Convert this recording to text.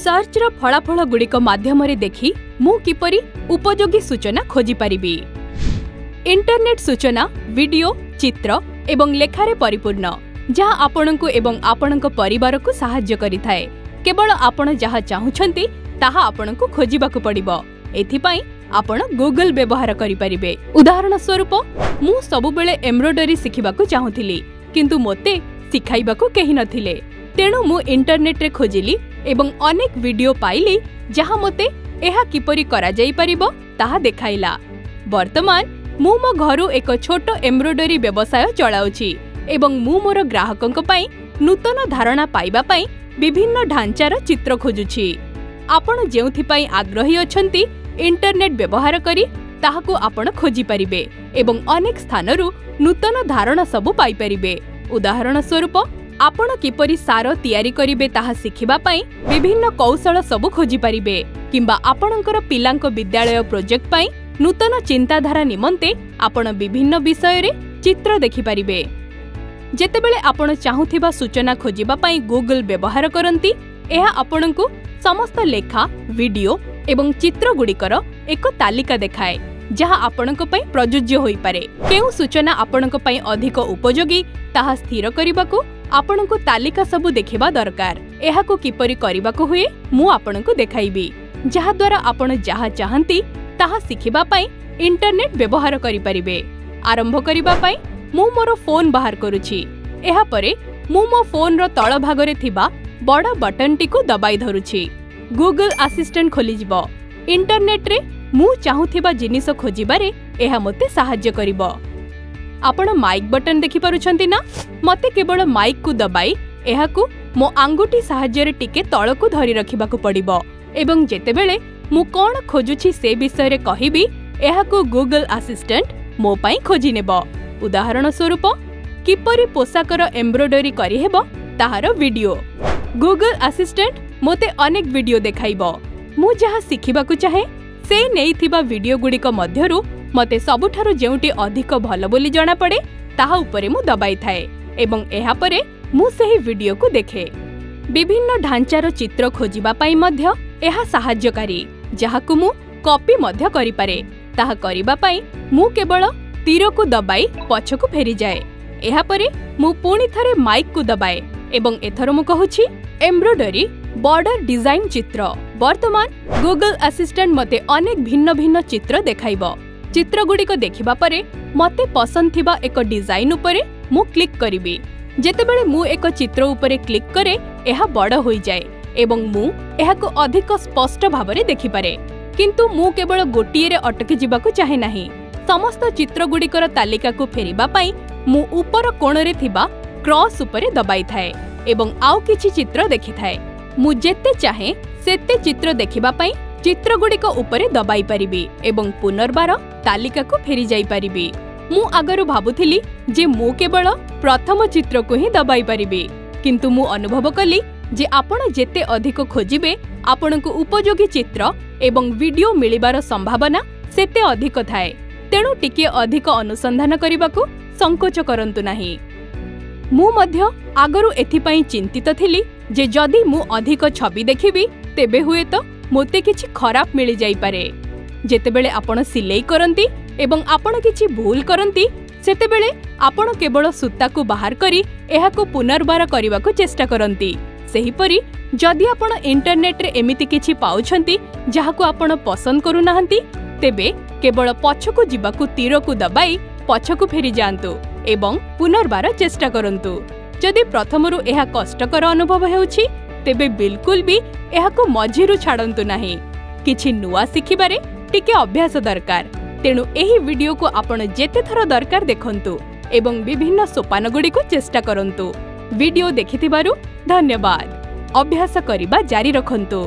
ସର୍ଚ୍ଚର ଫଳାଫଳଗୁଡ଼ିକ ମାଧ୍ୟମରେ ଦେଖି ମୁଁ କିପରି ଉପଯୋଗୀ ସୂଚନା ଖୋଜିପାରିବି। ଇଣ୍ଟରନେଟ୍ ସୂଚନା ଭିଡିଓ, ଚିତ୍ର ଏବଂ ଲେଖାରେ ପରିପୂର୍ଣ୍ଣ, ଯାହା ଆପଣଙ୍କୁ ଏବଂ ଆପଣଙ୍କ ପରିବାରକୁ ସାହାଯ୍ୟ କରିଥାଏ। କେବଳ ଆପଣ ଯାହା ଚାହୁଁଛନ୍ତି ତାହା ଆପଣଙ୍କୁ ଖୋଜିବାକୁ ପଡ଼ିବ। ଏଥିପାଇଁ ଆପଣ ଗୁଗଲ୍ ବ୍ୟବହାର କରିପାରିବେ। ଉଦାହରଣ ସ୍ୱରୂପ, ମୁଁ ସବୁବେଳେ ଏମ୍ବ୍ରଏଡରୀ ଶିଖିବାକୁ ଚାହୁଁଥିଲି, କିନ୍ତୁ ମୋତେ ଶିଖାଇବାକୁ କେହି ନଥିଲେ। ତେଣୁ ମୁଁ ଇଣ୍ଟରନେଟ୍ରେ ଖୋଜିଲି ଏବଂ ଅନେକ ଭିଡିଓ ପାଇଲି ଯାହା ମୋତେ ଏହା କିପରି କରାଯାଇପାରିବ ତାହା ଦେଖାଇଲା। ବର୍ତ୍ତମାନ ମୁଁ ମୋ ଘରୁ ଏକ ଛୋଟ ଏମ୍ବ୍ରଏଡରୀ ବ୍ୟବସାୟ ଚଳାଉଛି ଏବଂ ମୁଁ ମୋର ଗ୍ରାହକଙ୍କ ପାଇଁ ନୂତନ ଧାରଣା ପାଇବା ପାଇଁ ବିଭିନ୍ନ ଢାଞ୍ଚାର ଚିତ୍ର ଖୋଜୁଛି। ଆପଣ ଯେଉଁଥିପାଇଁ ଆଗ୍ରହୀ ଅଛନ୍ତି, ଇଣ୍ଟରନେଟ୍ ବ୍ୟବହାର କରି ତାହାକୁ ଆପଣ ଖୋଜିପାରିବେ ଏବଂ ଅନେକ ସ୍ଥାନରୁ ନୂତନ ଧାରଣା ସବୁ ପାଇପାରିବେ। ଉଦାହରଣ ସ୍ୱରୂପ, ଆପଣ କିପରି ସାର ତିଆରି କରିବେ ତାହା ଶିଖିବା ପାଇଁ ବିଭିନ୍ନ କୌଶଳ ସବୁ ଖୋଜିପାରିବେ, କିମ୍ବା ଆପଣଙ୍କର ପିଲାଙ୍କ ବିଦ୍ୟାଳୟ ପ୍ରୋଜେକ୍ଟ ପାଇଁ ନୂତନ ଚିନ୍ତାଧାରା ନିମନ୍ତେ ଆପଣ ବିଭିନ୍ନ ବିଷୟରେ ଚିତ୍ର ଦେଖିପାରିବେ। ଯେତେବେଳେ ଆପଣ ଚାହୁଁଥିବା ସୂଚନା ଖୋଜିବା ପାଇଁ ଗୁଗଲ୍ ବ୍ୟବହାର କରନ୍ତି, ଏହା ଆପଣଙ୍କୁ ସମସ୍ତ ଲେଖା, ଭିଡିଓ ଏବଂ ଚିତ୍ରଗୁଡ଼ିକର ଏକ ତାଲିକା ଦେଖାଏ ଯାହା ଆପଣଙ୍କ ପାଇଁ ପ୍ରଯୁଜ୍ୟ ହୋଇପାରେ। କେଉଁ ସୂଚନା ଆପଣଙ୍କ ପାଇଁ ଅଧିକ ଉପଯୋଗୀ ତାହା ସ୍ଥିର କରିବାକୁ ଆପଣଙ୍କୁ ତାଲିକା ସବୁ ଦେଖିବା ଦରକାର। ଏହାକୁ କିପରି କରିବାକୁ ହୁଏ ମୁଁ ଆପଣଙ୍କୁ ଦେଖାଇବି, ଯାହାଦ୍ୱାରା ଆପଣ ଯାହା ଚାହାନ୍ତି ତାହା ଶିଖିବା ପାଇଁ ଇଣ୍ଟରନେଟ୍ ବ୍ୟବହାର କରିପାରିବେ। ଆରମ୍ଭ କରିବା ପାଇଁ ମୁଁ ମୋର ଫୋନ୍ ବାହାର କରୁଛି। ଏହାପରେ ମୁଁ ମୋ ଫୋନ୍ର ତଳ ଭାଗରେ ଥିବା ବଡ଼ ବଟନ୍ଟିକୁ ଦବାଇ ଧରୁଛି। ଗୁଗଲ୍ ଆସିଷ୍ଟାଣ୍ଟ ଖୋଲିଯିବ। ଇଣ୍ଟରନେଟ୍ରେ ମୁଁ ଚାହୁଁଥିବା ଜିନିଷ ଖୋଜିବାରେ ଏହା ମୋତେ ସାହାଯ୍ୟ କରିବ। ଆପଣ ମାଇକ୍ ବଟନ୍ ଦେଖିପାରୁଛନ୍ତି ନା? ମୋତେ କେବଳ ମାଇକ୍କୁ ଦବାଇ ଏହାକୁ ମୋ ଆଙ୍ଗୁଠି ସାହାଯ୍ୟରେ ଟିକେ ତଳକୁ ଧରି ରଖିବାକୁ ପଡ଼ିବ ଏବଂ ଯେତେବେଳେ ମୁଁ କ'ଣ ଖୋଜୁଛି ସେ ବିଷୟରେ କହିବି, ଏହାକୁ ଗୁଗଲ୍ ଆସିଷ୍ଟାଣ୍ଟ ମୋ ପାଇଁ ଖୋଜିନେବ। ଉଦାହରଣ ସ୍ୱରୂପ, କିପରି ପୋଷାକର ଏମ୍ବ୍ରଏଡରୀ କରିହେବ ତାହାର ଭିଡିଓ। ଗୁଗଲ୍ ଆସିଷ୍ଟାଣ୍ଟ ମୋତେ ଅନେକ ଭିଡିଓ ଦେଖାଇବ। ମୁଁ ଯାହା ଶିଖିବାକୁ ଚାହେଁ ସେ ନେଇଥିବା ଭିଡିଓଗୁଡ଼ିକ ମଧ୍ୟରୁ ମୋତେ ସବୁଠାରୁ ଯେଉଁଟି ଅଧିକ ଭଲ ବୋଲି ଜଣାପଡ଼େ ତାହା ଉପରେ ମୁଁ ଦବାଇଥାଏ ଏବଂ ଏହାପରେ ମୁଁ ସେହି ଭିଡିଓକୁ ଦେଖେ। ବିଭିନ୍ନ ଢାଞ୍ଚାର ଚିତ୍ର ଖୋଜିବା ପାଇଁ ମଧ୍ୟ ଏହା ସାହାଯ୍ୟକାରୀ, ଯାହାକୁ ମୁଁ କପି ମଧ୍ୟ କରିପାରେ। ତାହା କରିବା ପାଇଁ ମୁଁ କେବଳ ତୀରକୁ ଦବାଇ ପଛକୁ ଫେରିଯାଏ। ଏହାପରେ ମୁଁ ପୁଣି ଥରେ ମାଇକ୍କୁ ଦବାଏ ଏବଂ ଏଥର ମୁଁ କହୁଛି, ଏମ୍ବ୍ରଏଡରୀ ବର୍ଡର ଡିଜାଇନ୍ ଚିତ୍ର। ବର୍ତ୍ତମାନ ଗୁଗଲ୍ ଆସିଷ୍ଟାଣ୍ଟ ମୋତେ ଅନେକ ଭିନ୍ନ ଭିନ୍ନ ଚିତ୍ର ଦେଖାଇବ। ଚିତ୍ରଗୁଡ଼ିକ ଦେଖିବା ପରେ ମୋତେ ପସନ୍ଦ ଥିବା ଏକ ଡିଜାଇନ୍ ଉପରେ ମୁଁ କ୍ଲିକ୍ କରିବି। ଯେତେବେଳେ ମୁଁ ଏକ ଚିତ୍ର ଉପରେ କ୍ଲିକ୍ କରେ, ଏହା ବଡ଼ ହୋଇଯାଏ ଏବଂ ମୁଁ ଏହାକୁ ଅଧିକ ସ୍ପଷ୍ଟ ଭାବରେ ଦେଖିପାରେ। କିନ୍ତୁ ମୁଁ କେବଳ ଗୋଟିଏରେ ଅଟକି ଯିବାକୁ ଚାହେଁ ନାହିଁ। ସମସ୍ତ ଚିତ୍ରଗୁଡ଼ିକର ତାଲିକାକୁ ଫେରିବା ପାଇଁ ମୁଁ ଉପର କୋଣରେ ଥିବା କ୍ରସ୍ ଉପରେ ଦବାଇଥାଏ ଏବଂ ଆଉ କିଛି ଚିତ୍ର ଦେଖିଥାଏ। ମୁଁ ଯେତେ ଚାହେଁ ସେତେ ଚିତ୍ର ଦେଖିବା ପାଇଁ ଚିତ୍ରଗୁଡ଼ିକ ଉପରେ ଦବାଇ ପାରିବି ଏବଂ ପୁନର୍ବାର ତାଲିକାକୁ ଫେରିଯାଇପାରିବି। ମୁଁ ଆଗରୁ ଭାବୁଥିଲି ଯେ ମୁଁ କେବଳ ପ୍ରଥମ ଚିତ୍ରକୁ ହିଁ ଦବାଇ ପାରିବି, କିନ୍ତୁ ମୁଁ ଅନୁଭବ କଲି ଯେ ଆପଣ ଯେତେ ଅଧିକ ଖୋଜିବେ, ଆପଣଙ୍କୁ ଉପଯୋଗୀ ଚିତ୍ର ଏବଂ ଭିଡିଓ ମିଳିବାର ସମ୍ଭାବନା ସେତେ ଅଧିକ ଥାଏ। ତେଣୁ ଟିକିଏ ଅଧିକ ଅନୁସନ୍ଧାନ କରିବାକୁ ସଙ୍କୋଚ କରନ୍ତୁ ନାହିଁ। ମୁଁ ମଧ୍ୟ ଆଗରୁ ଏଥିପାଇଁ ଚିନ୍ତିତ ଥିଲି ଯେ ଯଦି ମୁଁ ଅଧିକ ଛବି ଦେଖିବି, ତେବେ ହୁଏତ ମୋତେ କିଛି ଖରାପ ମିଳିଯାଇପାରେ। ଯେତେବେଳେ ଆପଣ ସିଲେଇ କରନ୍ତି ଏବଂ ଆପଣ କିଛି ଭୁଲ କରନ୍ତି, ସେତେବେଳେ ଆପଣ କେବଳ ସୂତାକୁ ବାହାର କରି ଏହାକୁ ପୁନର୍ବାର କରିବାକୁ ଚେଷ୍ଟା କରନ୍ତି। ସେହିପରି ଯଦି ଆପଣ ଇଣ୍ଟରନେଟ୍ରେ ଏମିତି କିଛି ପାଉଛନ୍ତି ଯାହାକୁ ଆପଣ ପସନ୍ଦ କରୁନାହାନ୍ତି, ତେବେ କେବଳ ପଛକୁ ଯିବାକୁ ତୀରକୁ ଦବାଇ ପଛକୁ ଫେରିଯାଆନ୍ତୁ ଏବଂ ପୁନର୍ବାର ଚେଷ୍ଟା କରନ୍ତୁ। ଯଦି ପ୍ରଥମରୁ ଏହା କଷ୍ଟକର ଅନୁଭବ ହେଉଛି, ତେବେ ବିଲକୁଲ ବି ଏହାକୁ ମଝିରୁ ଛାଡ଼ନ୍ତୁ ନାହିଁ। କିଛି ନୂଆ ଶିଖିବାରେ ଟିକେ ଅଭ୍ୟାସ ଦରକାର। ତେଣୁ ଏହି ଭିଡିଓକୁ ଆପଣ ଯେତେଥର ଦରକାର ଦେଖନ୍ତୁ ଏବଂ ବିଭିନ୍ନ ସୋପାନଗୁଡ଼ିକୁ ଚେଷ୍ଟା କରନ୍ତୁ। ଭିଡିଓ ଦେଖିଥିବାରୁ ଧନ୍ୟବାଦ। ଅଭ୍ୟାସ କରିବା ଜାରି ରଖନ୍ତୁ।